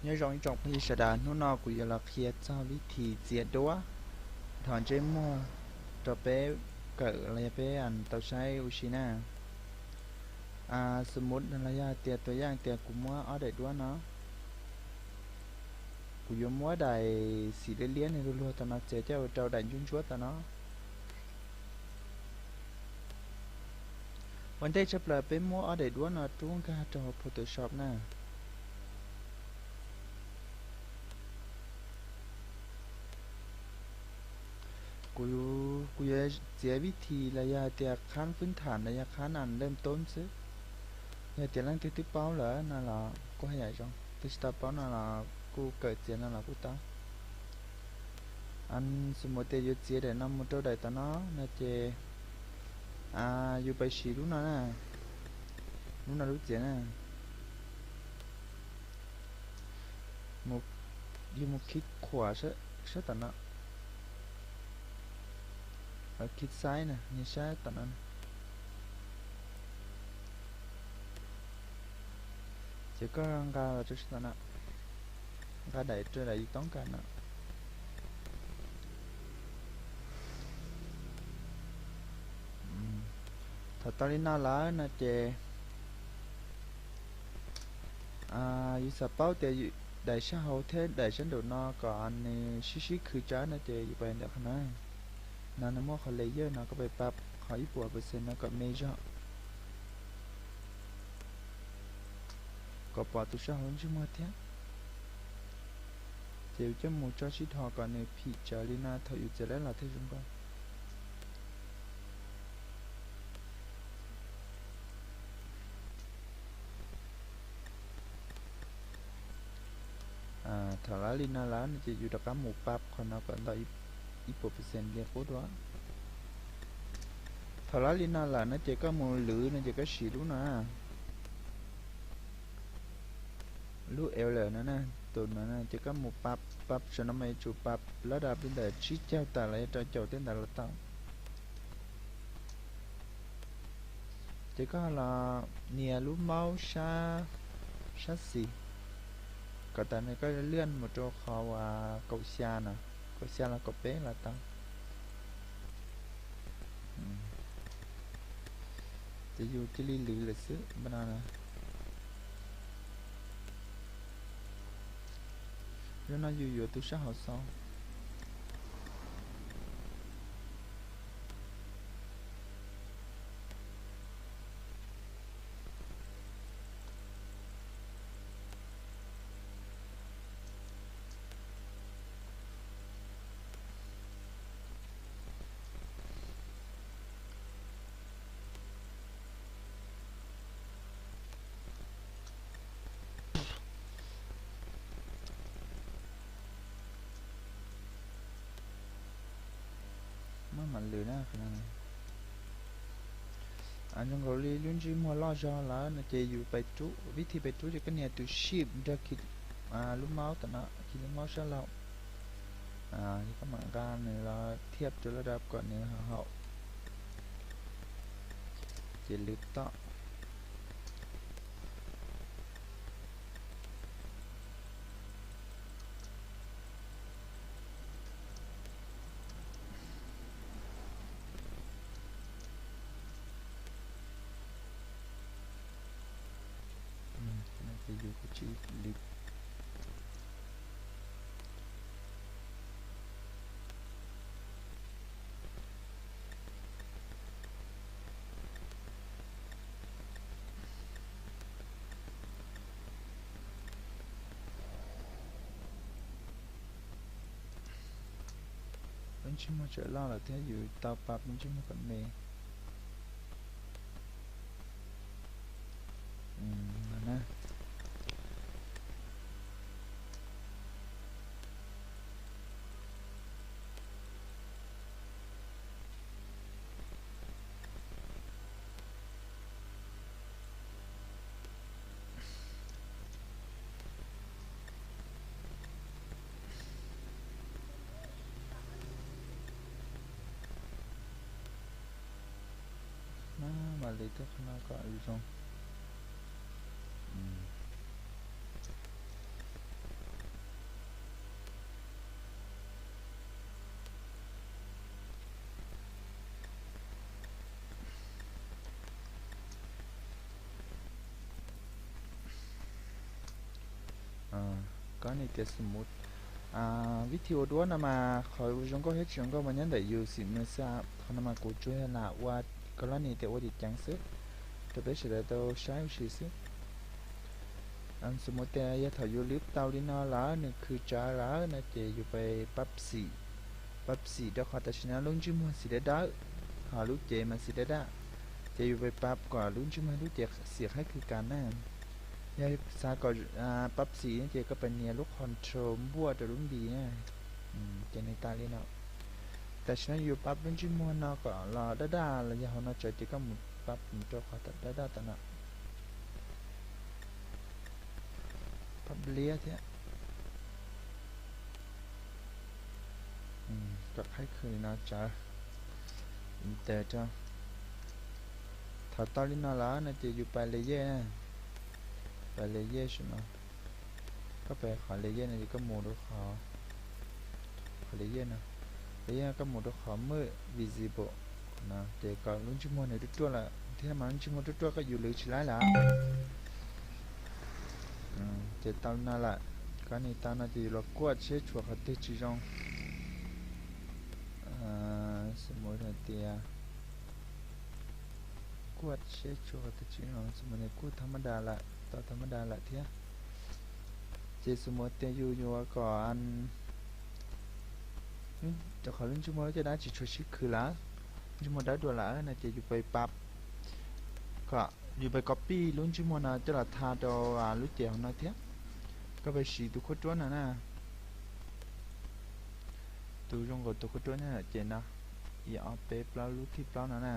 Nyob zoo ib tsoom phooj ywg sawv daws, hnub no kuv yuav los qhia txog vib thim txiav duab nrho ntsej muag rau peb kawm los yog peb tau saib ua si na. Xus mus los yog hais tias tua yaj tias kuv muab ob daim duab no, kuv yuav muab daim xim liab liab no luag luag tam no txiav coj ua rau daim ntsuab ntsuab tam no. Ua ntej tshaj plaws peb muab ob daim duab no rub nkag rau hauv Photoshop na. Kuv yuav txiav vib thim los yog hais tias khab fwb tham los yog khab nas lej toob xwb. Yog tias leej twg twb paub lawm no los kuj haj yam zoo, twb tsis tau paub no los kuj kawm txiav no los kuj tau. Xus mus tias yuav txiav daim no mus rau daim tom no no ces yus pais siv lub no na, lub no lub txiav na. Yus mus khij khuam sab tom no, khij xaib na, niag sab tom no. Ces koj nqa los rau sab tom no, nqa daim rau daim yus toob kas no. Thaum tau li no lawm no ces yus xav paub tias daim sab hauv thiab daim sab nraum no kom nws sib sib khwv tsawv no ces yus pais ntawm qhov no. No nws muaj qhov layer no, koj pais pab qhov ib puas percent no kom me zog, kom pom tus sab hauv ntsej muag thiab. Ces yus coj mus tso sib dhos kom nws phim tsawv li no, thaum yus txiav lawm los thiaj zoo nkauj. Thaum lawv li no lawm no ces yus rov qab mus pab qhov no kom ntau ib puas percent li qub dua. Thaum lawv li no lawm no ces koj mus lwv no ces koj siv lub no, lub L no na, tus no ces koj mus pab, pab saum no mas yuav tsum pab lab dab li ntawm tsib caug tawm los yog rau caum tej ntawd los tau. Ces koj los nias lub mouse sab xis, kom tas nws koj lia mus rau qhov uas kaum xya no, kaum xya los kaum peb los tau. Ces yus cia li lwv lawm xwb npaj no. Zaum no yus yuav tus sab hauv xauv. Maj mam lwm na. Zoo nkaus li lub ntsej muag loj zog lawm no ces yus pais rub, vib thim pais rub ces koj nias tus shift nrog kis lub mouse tom no, kis lub mouse sab laug. Yog koj mam nqa nws los thiaj rau lub dab kom nws haum, ces lwm tom. Ces yus kuj tsis li. Lub ntsej muag tseem loj lawm thiab yus tau pab lub ntsej muag kom me no na. Maj mam li twb qhov no kom zoo. Koj ni tias xus mus, vib thi ua duab no mas qhov zoo nkauj thiab tsis zoo nkauj mas nyob ntawm yus xim mus xwb. Qhov no mas kuv tsuas yog lam ua koj lab nis tias ua ceev ceev xwb rau peb sawv daws tau saib ua si xwb. Xus mus tias yog thaum yus lwb tau li no lawm nws khwv tsawv lawm no ces yus pab xim, pab xim rau qhov tam sim no lub ntsej muag xim dawb dawb, ho lub cev mas xim dawb dawb, ces yus pab kom lub ntsej muag lub cev xim qhib khwv kas na. Yog xav kom pab xim ces koj pab nias lub control npuaj rau lub npis na, ces nws tas li no. Tam sim no yus pab lub ntsej muag no kom los daj daj los yog hauv no tsawv ces koj mus pab mus rau qhov daj daj tom no, pab liab thiab. Kom qhib khwv li no tsawv, enter rau. Thaum tau li no lawm no ces yus pais layer, pais layer saum no. Koj pais qhov layer no ces koj mus rau qhov, qhov layer no, layer no koj mus rau qhov move visible no ces kom lub ntsej muag nws ruaj ruaj lawm thiab mas lub ntsej muag ruaj ruaj koj yus lwv tsis laib lawm. Ces tau no lawm, koj nim tau no ces yus los kuaj seb tshuav qhov twg tsis zoo. Xus mus hais tias kuaj seb tshuav qhov twg tsis zoo, xus mus tias kuaj tha mab das lawm, tau tha mab das lawm thiab. Ces xus mus tias yus yuav kom rau qhov lub ntsej muag lub caj dab tsis tshua sib khwv lawm, ntsej muag dawb dua lawm no ces yus pais pab kom, yus pais copy lub ntsej muag no coj los tha rau lub cev hauv no thiab. Koj pais siv tus khuab ruab no na, tus zoo nkaus tus khuab ruab nyob ces no, ib ob peb plaub lub thib plaub no na.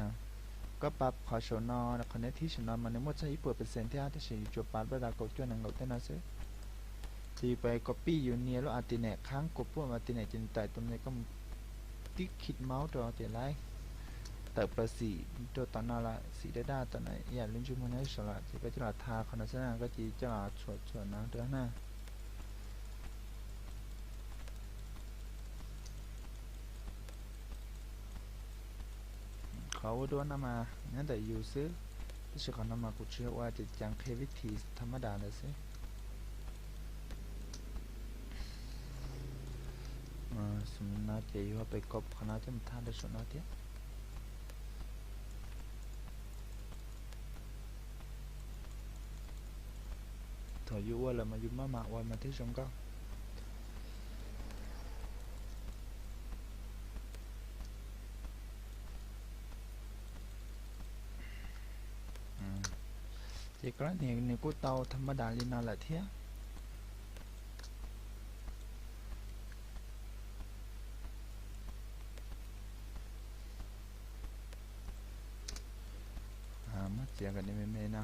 Koj pab qhov saum no, qhov neb thib saum no mas nws muaj txog ib puas percent thiab tab sis yus tsuas pab lab das kaum cuaj nees nkaum tej no xwb. Ces yus pais copy yus nias lub a ti nem qhab kua puaj a ti nem ces nws tawm tus no koj mus tib khij maub rau ces laib tawm plaws xim rau tom no lawm, xim daj daj tom no ib yam lub ntsej muag nyob saud lawm ces koj coj los tha qhov no xwb na, koj cia li coj los txhuam txhuam no rau na. Qhov ua dua no mas nyob ntawm yus xwb, tab sis qhov no mas kuv tsis ua ces ceev qhia vib thi tha mab das ntawd xwb. Xws li no ces yus pem kom qhov no coj mus tha rau saum no thiab. Thaum yus ua lawm mas yus maj mam ua mas thiaj zoo nkauj. Ces koj nias nws kuj tau tha maj das li no lawm thiab. Muab txiav kom me me no.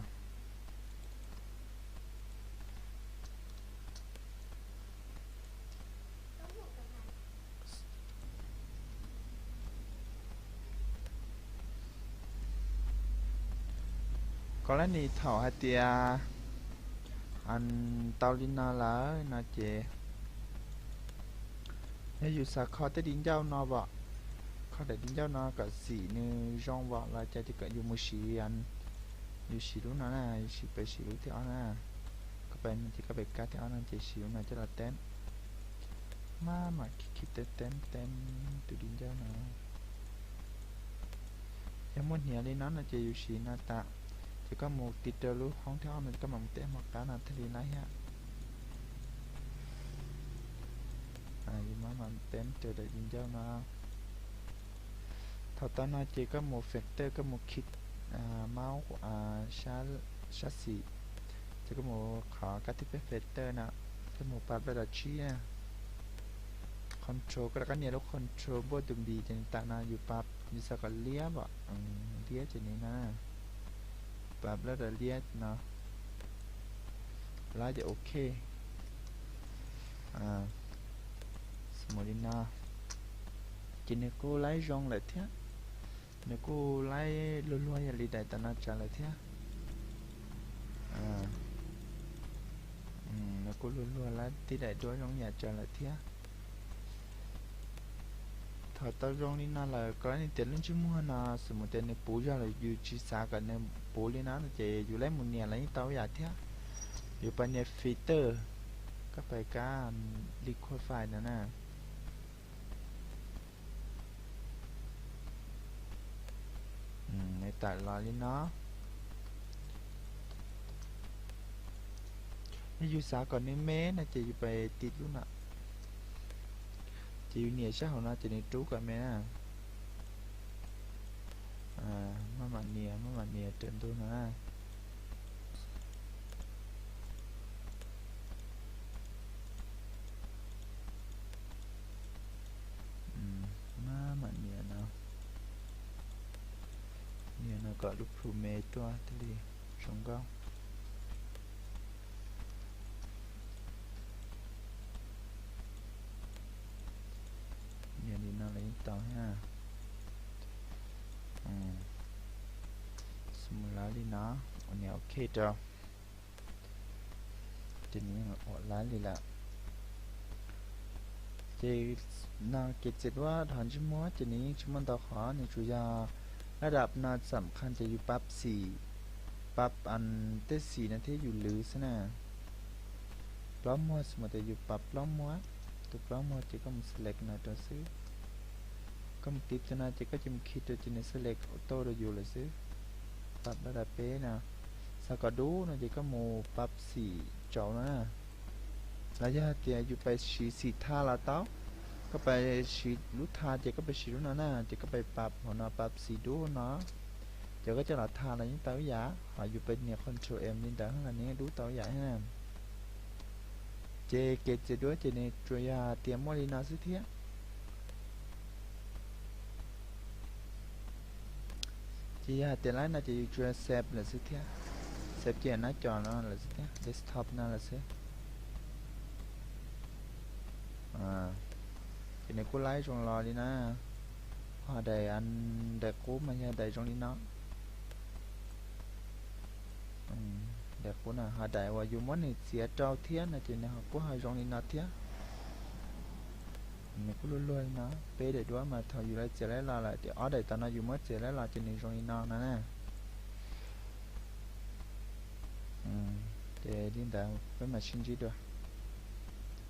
Koj lab nis thaum hais tias tau li no lawm no ces yog yus xav kho tej di ncauj no vom, kho daim di ncauj no kom xim nws zoo vom los cas ces kom yus mus siv, yus siv lub no na, yus siv pem siv lub thib ob na. Koj pem ces koj pem kab thib ob no ces siv lub no coj los teeb. Maj mam khij khij teeb teeb teeb tus di ncauj no. Yog muaj hniav li no no ces yus siv no tas, ces koj mus tiv rau lub hoob thib ob no koj mam mus teeb hmo qab no thiaj li laib thiab. Yus maj mam teeb rau daim di ncauj no. Thaum tau no ces koj mus factor, koj mus khij maub sab xis, ces koj mus qhov kab thib peb factor na, koj mus pab plaub dav tsib na. Control, koj rov qab nias lub control npuaj tus npis ces nws tam no yus pab, yus xav kom liab vom, liab ces nws no, pab plaub dav liab no, laib ces ok. Xws li no, ces nws kuj laib zoo lawm thiab. Nws kuj laib luag luag yam li daim tam no tsawv lawm thiab. Nws kuj luag luag laib tib daim duab zoo yam tsawv lawm thiab. Thaum tau zoo li no lawm koj lab nis tias lub ntsej muag no xws mus tias nws puv zog lawm yus tsis xav kom nws puv li no no ces yus laib mus nias los yeej tau ib yam thiab. Yus pab nias filter, Koj pais kab liquify no na. Nws tawm los li no. Yog yus xav kom nws me no ces yus pais tiv lub no, ces yus nias sab hauv no ces nws rub kom me na. Maj mam nias, maj mam nias raws ntu no na. Maj mam nias no, nias no kom lub plhu me tuaj thiaj li zoo nkauj. Nias li no los yeej tau thiab. Xws mus lawv li no, ua nias ok rau. Ces nws yeej ua lawv li lawm. Ces no kev txiav duab dhos ntsej muag ces nws yeej tsis muaj ntau qhov, nws tsuas yog lab dam no xam khas ces yus pab xim, pab tej xim no thiab yus lwv xwb na. Plaub muag xws mus tias yus pab plaub muag, tus plaub muag ces koj mus select no rau xwb. Koj mus tiv tus no ces koj cia mus khi rau ces nws select auto rau yus lawm xwb. Pab lab dam peb no, xav kom dub no ces koj mus pab xim tsauv no na. Los yog hais tias yus pais siv xim tha los tau, koj pais siv lub tha ces koj pais siv lub no na, ces koj pais pab hauv no pab xim dub no, ces koj coj los tha los yeej tau ib yam, ho yus pais nias control M li ntawd los nws yeej dub tau ib yam thiab na. Ces kev txiav duab ces nws tsuas yog hais tias muaj li no xwb thiab. Ces yog hais tias lawm no ces yus tsuas save lawm xwb thiab, save cia nab cos no lawm xwb thiab, desktop no lawm xwb. Ces nws kuj laib zoo los li na. Ho daim, daim qub mas yog daim zoo li no. Daim qub no ho daim uas yus muab nws txiav rau thiab no ces nws ho kuj ho zoo li no thiab. Nws kuj luag luag li no, peb daim duab mas thaum yus lawv txiav laib los lawm ces ob daim tom no yus muab txiav laib los ces nws zoo li no no na. Ces li ntawd peb mam sib ntsib dua.